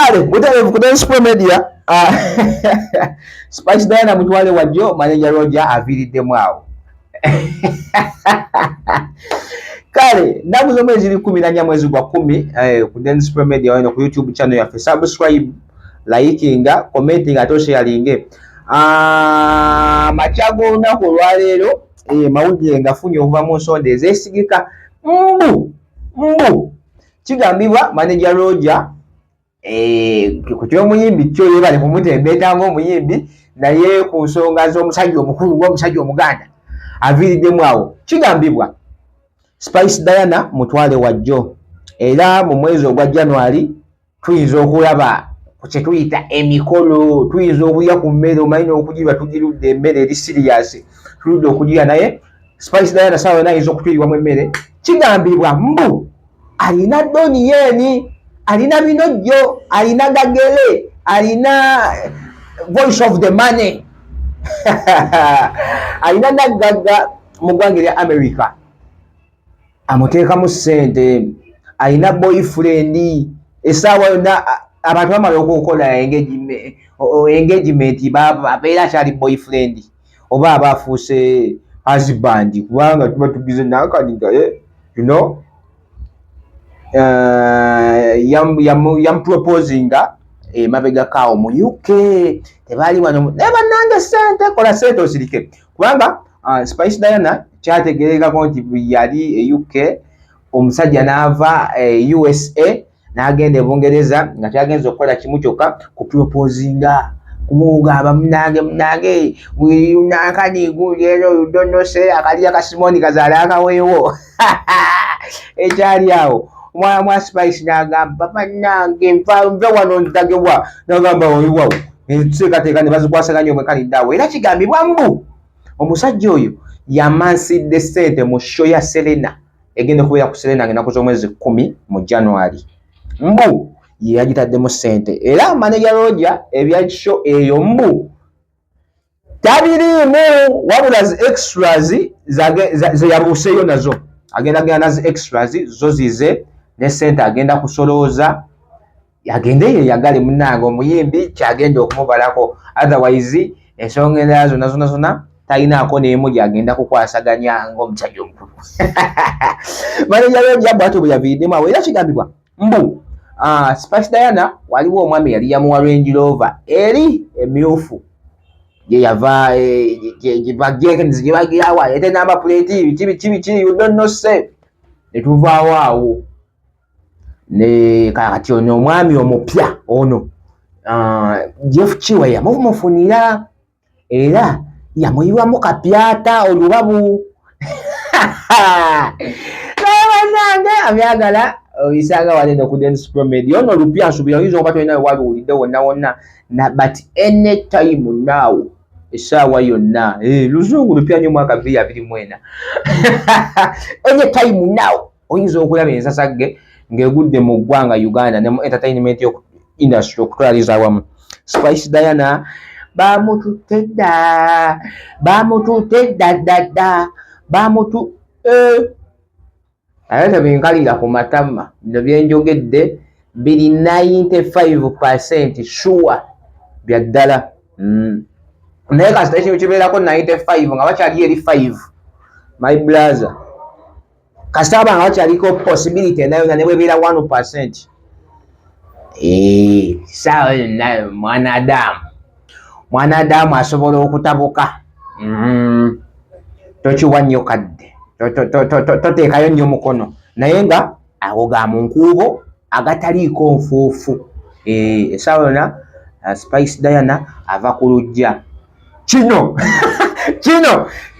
Kale butereevu ku Dance Media, Spice Diana mutwale wajjo, manager Roger aviiriddemu awo. Kale nnaku z'omwezi ziri 14 mwezi gwa 10, ku Dance Media wano ku YouTube channel yaffe. Subscribe, likinga, commenting ate osharinge. Makya g'olunaku olwaleero, mawulire ngafunye okuva mu nsonda ezeesigika, mbu kigambibwa manager Roger, ku ky'omuyimbi kyo yebale kumutembeeta ng'omuyimbi, naye ku nsonga z'omusajja omukulu ng'omusajja Omuganda aviiriddemu awo. Kigambibwa Spice Diana mutwale wajjo, era mu mwezi ogwa January tuyinza okulaba ku kye tuyita emikolo, tuyinza okulya ku mmere. Omanyi n'okugirwa tugirudde, emmere eri serious tuludde okugirya, naye Spice Diana saawa yonna ayinza okutuyibwamu emmere. Kigambibwa mbu alina doni yeeni, alina binojjo, alina gagere, alina voice of the money, alina naggagga mu ggwanga erya America amuteekamu ssente, alina boyfriend. Essaawa yonna abantu bamala okukola engagement, abeera akyali boyfriend oba aba afuuse husband, kubanga tuba tugize nankani nga yamuproposinga emabegakaawo mu UK, tebaali wano. Naye bannange, sente kola sente osirike, kubanga Spice Diana kyategerekako nti yali e UK, omusajja n'ava USA n'agenda e Bungereza, nga kyagenza okukola kimu kyokka, kuproposinga, kumugamba, "Munange, munange, nankani guleero donose akalira kasimoni kazaale akaweewo." Ekyali awo, omwana mwa Spice n'agamba, "Bannange, nve wano ntagebwa." N'agamba, "Oyiwawo enteekateeka." Ne bazikwasaganya omwekalidde awo. Era kigambibwa mbu omusajja oyo yamansidde ssente mu show ya Serena egenda okubeera ku Serena ng'ennaku z'omwezi 10 mu January, mbu ye yagitaddemu ssente. Era manager Roger ebya show eyo mbu tabiriimu, wabula zi extras ze yabuuseeyo nazo agenda genda nazi extras zo zize ne ssente agenda kusolooza, agende yeyagale. Munnange, omuyimbi kyagenda okumubalako, otherwise ensonga endala zonna zonna zonna talinaako n'emu gyagenda kukwasaganya ng'omusajja omukulu. Manager Roger bwatyo bwe yaviiriddemu awo. Era kigambibwa mbu Spice Diana waliwo omwami yali yamuwa Range Rover eri emyufu gye yava gye bagirawa ete number plate biki biki biki, you don't know say, ne tuvaawo awo. Ne kakati ono omwami omupya ono, Jeff Kiwa, yamumufunira era yamuyiwamu kapyata olubabu. Naye bannange, abyagala obisanga wano eno ku Dance Comedy. Ono olupya nsuubira oyinza okuba tolina we waluwulidde wonna wonna na, but anytime now, essaawa yonna, luzungu lupya nnyo, mwaka 2024. Anytime now oyinza okulaba ensasagge ng'egudde mu ggwanga Uganda ne mu entertainment industry okutwaliza awamu. Spice Diana bamututte dda, bamututte dda dda dda, bamutu Aye tebinkalira ku matama, bino byenjogedde biri 95% sure bya ddala. Naye kasita ekintu kibeerako 95 nga bakyali eri 5, my brother, kasita aba nga bakyaliko possibility nayo nga ne bwebeera 1%, saawa yonna mwanadamu asobola okutabuka. Tokiwa nnyo kadde, toteekayo nnyo mukono, naye nga ago ga mu nkuubo agataliiko nfuufu. Essaawa yonna Spice Diana ava ku luggya. Kino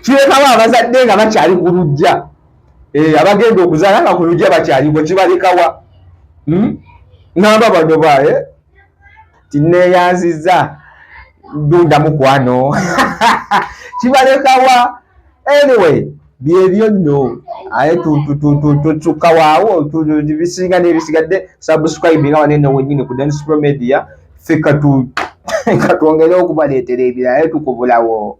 kirekawo abazadde nga bakyali ku luggya, abagenda okuzaala nga ku luggya bakyaliko, kibalekawa? Ŋŋamba bano bae tineeyanziza ddunda mukwano, kibalekawa? Anyway, byebyo nno, aye tutsukka waawo bisinga n'ebisigadde. Subscribe nga wano eno wennyini ku Dance Pro Media, ffe katwongere okubaleetera ebirala, aye tukubulawo.